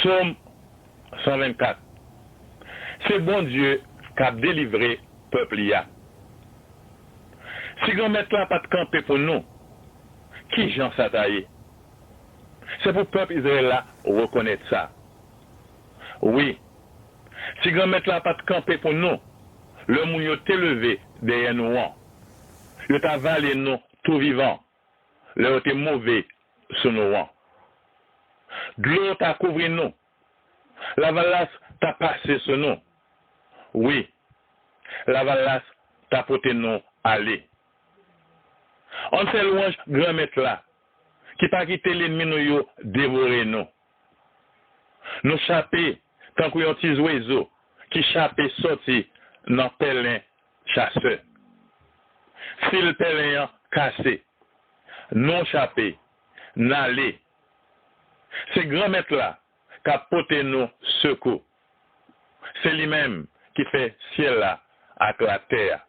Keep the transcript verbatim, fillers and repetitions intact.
Sòm san vennkat. Se Bondye k ap delivre pèp li a. Si Granmèt la pa t kanpe pou nou, ki jan sa ta ye? Se pou pèp Izrayèl la rekonèt sa. Wi, si Granmèt la pa t kanpe pou nou, lè moun yo te leve dèyè nou an, yo ta vale nou tou vivan lè yo te move sou nou an. Dlo ta kouvri nou. Lavalas ta pase sou nou. Wi, lavalas ta pote nou ale. Ann fè lwanj Granmèt la, ki pa kite lènmi nou yo devore nou. Nou chape tankou yon ti zwezo ki chape sòti nan pèlen chasè. Fil pèlen an kase. Nou chape, n ale. Se Granmèt la k ap pote nou sekou. Se li menm ki fè syèl la ak latè a.